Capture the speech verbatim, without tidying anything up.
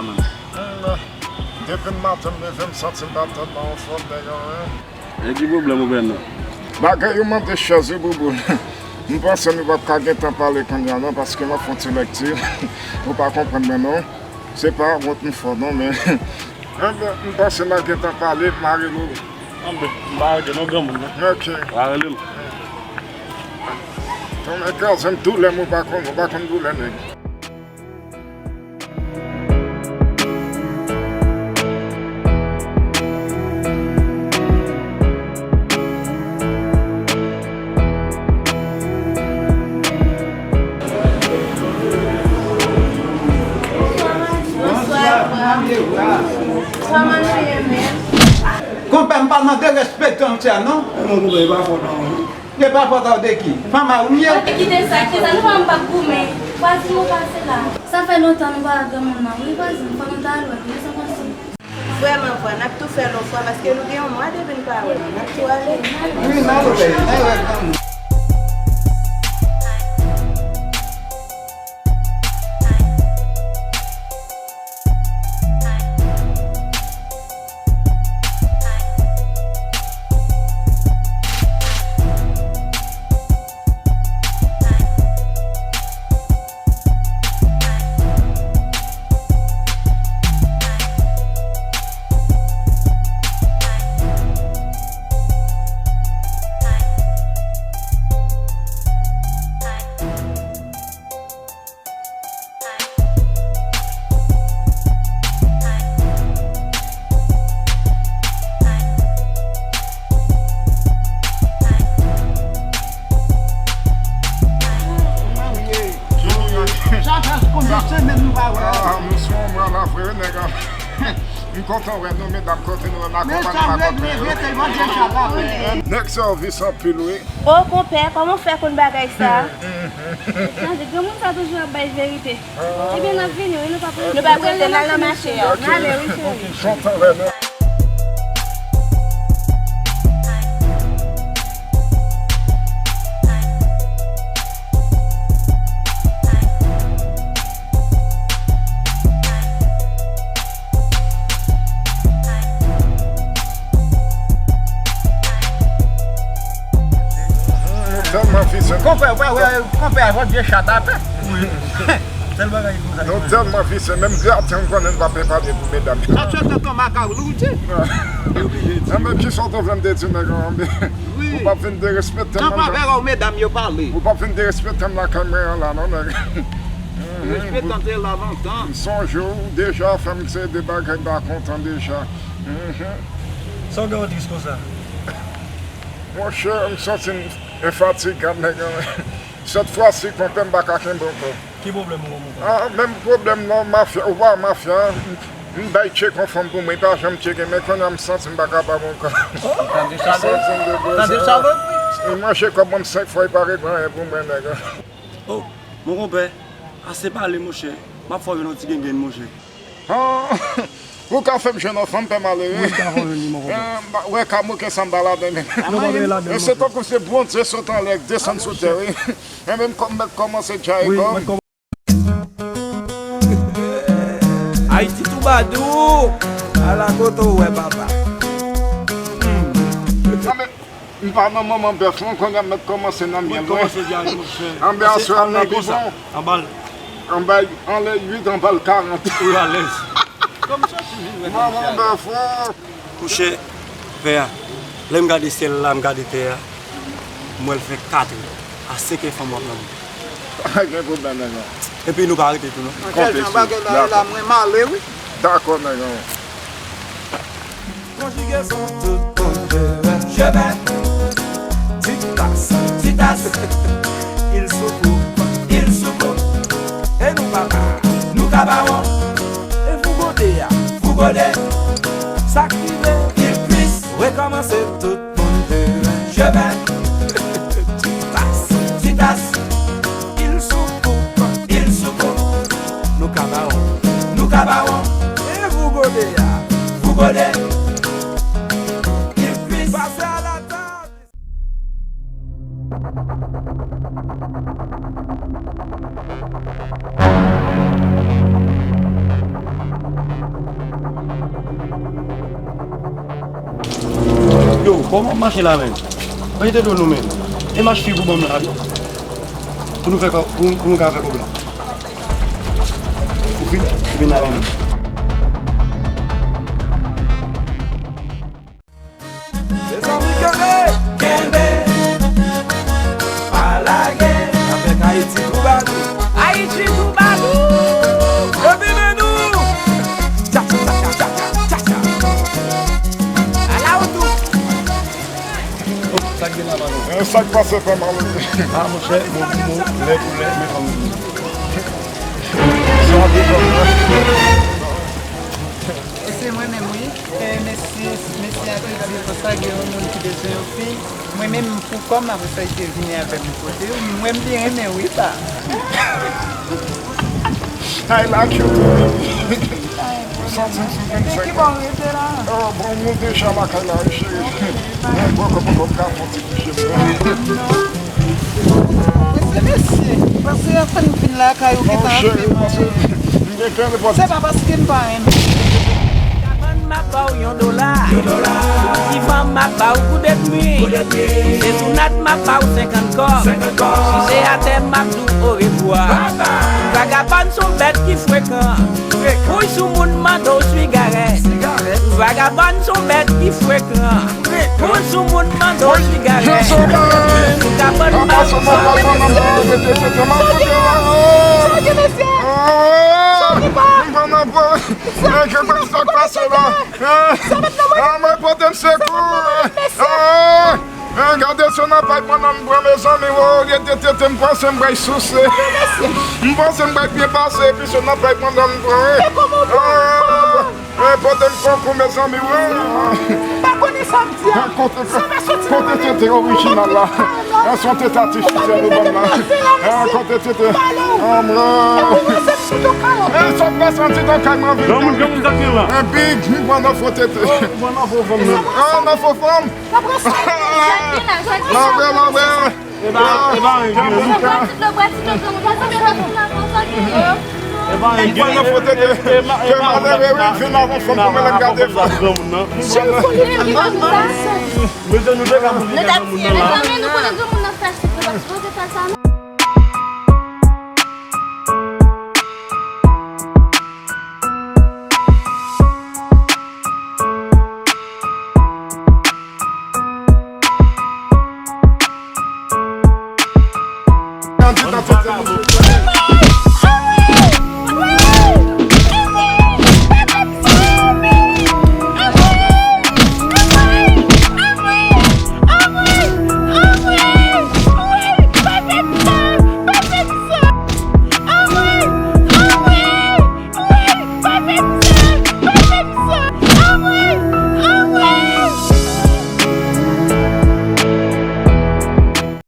Hmm, depi maten m leve, m santi m pa tèlman anfòm, nèg, an. E ki pwoblèm ou gen non? Bagay yo mande chèz wi, Bouboul. M panse nou p ap ka gen tan pale kounye a non, paske m ap fè yon ti lèkti. Ou pa konprann mwen non. Se pa wont m fè w non, men. Enben, m panse n a gentan pale, m a rele w. Anben, m pa rele non, granmoun nan. Ok. M a rele l. Tonnè kraze m, doulè m, ou pa konn, ou pa konn doulè nèg. Bonswa, bonswa. Kòman nou ye menm? Konpè, m pa nan derespektan w sa non. E non, konpè, e pa fòt pa mwen non. E pa fòt a w de ki? Fanm a ou m ye? Kite sa, kite sa, nou pa, m p ap goumen. Vwazin mwen pase la. Sa fè lontan nou pa wè granmoun nan wi, vwazin, fò nou ta al wè l wi, sa panse. Vrèman, vrè, n ap tou fè lòt fwa, paske nou gen yon mwa depi n pa wè l. N ap tou ale. Wi, n al wè, n al wè granmoun. Sa fè konbyen semèn nou pa wè? Ah, nou sou yon mwa la vre, nèg. M kontan wè nou, medam, kote nou wè m akonpanye m akonpanye. Nèg sèvis anpil, wi. O konpè, kòman w fè konn bagay sa? Chanje, granmoun sa toujou ap bay verite. Ebyen, n ap vini, wi, nou p ap rete. Nou p ap rete, n al nan mache a. N ale, wi, cheri. Kontan wè nou. Nou tèlman vizyon. Konpè, wè, wè, konpè a, vòt vye chat atè. Sèl bagay konsa. Nou tèlman vizyon, menm graten m konnen n pa prepare pou medam. Sa tchwè tankou makak, Loudy. Anben, kisa w te vle m te di, nèg, anben. Wi. Ou p ap vin derespekte m. Tankou avè w medam yo pale. Ou p ap vin derespekte m lakay mwen an la, non, nèg. Respè tante la lontan. M sonje w deja, fè m se de bagay m pa kontan deja. Mhm. Sa w gen w tris konsa? Monchè, m santi m enfatigab, nèg. Sèt fwa si, konpè, m pa ka kenbe ankò. Ki pwoblèm ou, mon frè? Ah, menm pwoblèm nan, mafya, ou pa mafya. M bay tcheke yon fanm pou mwen, li pa janm tcheke, men kounye a m santi m pa kapab ankò. Tande salopri. Tande salopri. Li manje kòb mwen senk fwa, li pa regle anyen pou mwen, nèg. Oh, mon konpè, ase pale, monchè. M ap fè w jwenn yon ti gengenn, monchè. Ah, ou ka fè m jwenn yon fanm, pè malere. Wi, ka fè w jwenn li, mon konpè. Eh, ba, wè, ka moke sa m ba ladan, men. Nou pa vle ladan, monchè. E se tankou se Bondye sot anlè, desann sou tè, wi. Enben, m kò-, m mèt kòmanse djay kò m. Ayiti toubadou, ala kote w wè papa. Hmm. Anben, m pa nan moman bèf non, kounye a m mèt kòmanse nan byen lwen. Anben aswè a nan pi bon. Anba l. Anba, anlè uit, anba l karant. Ou alèz. Kòm sòti vin wè kòm sa. Maman bèf, oh. Monchè, pè a, lè m gade syèl la, m gade tè a, m wè l fè kat è. A senk è fanm w ap nan men. Pa gen pwoblèm, nèg. Epi nou pa rete tou, non. Konte sou. Bagay la, la, mwen male, wi. Dakò, nèg. Konjigason tout moun je veux. Je veux. Ti tas, ti tas. Il soukou, il soukou. E nou papa, nou ka bawon. E fou gode a, fou gode. Sa k rive, il cuisse. Rekòmanse tout moun je veux. Je veux. Ti tas, ti tas. Il soukou, il soukou. Nou ka bawon, nou ka bawon. E fou gode a, fou gode. Il cuisse. Pase a la table. Yo, kòman w ap mache la menm? Mwen te do nou menm. E mach fi pou ban m la. Pou nou fè kò, pou, pou nou ka fè kòb la. Ou fin, ou vin la menm. Mezanmi, kenbe, kenbe, pa lage, avèk Ayiti Twoubadou. Ayiti Twoubadou! Epi men nou! Tcha, tcha, tcha, tcha, tcha, tcha. Ala w tou! Oh, sa k gen la, madan? Eh, sa k pase, frè Malori? Ah, monchè, bon pou bon, lè pou lè, men fanmi. Sa w ap di, frè m? E se mwen menm, wi. E mesye, mesye a te di konsa, gen yon moun ki bezwen yon fi. Mwen menm, pou kò m, apre sa, li te vini avè m kote. Mwen, m byen renmen, wi, sa. I like you. Santi m sou vennsenk an. Ki bò w rete la? Oh, bon, nou deja lakay la, wi, cheri. Mwen poko, poko ka fè yon ti kouche m. Mesye, mesye, paske anfen m vin lakay ou gentan anfen mwen. Se pa paske m pa renmen. Kabann, m ap ba w yon dola. Yon dola. Sou divan, m ap ba w koudedmi. Koudedmi. Si se sou nat, m ap ba w senkant kòb. Senkant kòb. Si se atè, m ap di w orevwa. Babay. Vagabòn se yon bèt ki frekan. Frekan. Kouy sou moun mande w sigarèt. Sigarèt. Vagabòn se yon bèt ki frekan. Frekan. Kouy sou moun mande w sigarèt. Sou kabann, m ap ba w. Sa w gen, mesye? Sa w gen, mesye? Sa w gen, pa? Sa w gen, mesye? Ah, mwen pote m sekou. Ah, ah, gade se nan pay pandan m pran, mezanmi, wo, rete tete m panse m pral souse. M panse m pral byen pase, epi se nan pay pandan m pran, wi. Ah, eh, pote m konkou, mezanmi, wo. Pa konnen sa m di a. Kote, kote tete orijinal la? Ah, se yon tete atifisyèl ou ban m la. Ah, kote tete? Ah, mwen. Eh, sa k pase an ti tan kay mwen vin. Granmoun, granmoun, sa k gen la? Big, m pran nan fo tete. Oh, ou pran nan fo fanm nan. Ah, nan fo fanm. Sa pran sa? Sa k gen la? Sa k gen la? Mwen, mwen. E ba, e ba, e ba. Sa k gen la? Sa k gen la? Sa k gen la? Sa k gen la? E ba, e ba. M pran nan fo tete. Fè malere, wi, vin avè fanm pou mwen lè m gade fanm. Granmoun nan. Cheri, fò li vin avè fanm. Mesye, nou te ka poze kèk granmoun nan la. Mezanmi, nou konnen granmoun nan fè sou pou l ap sipoze fè sa, non?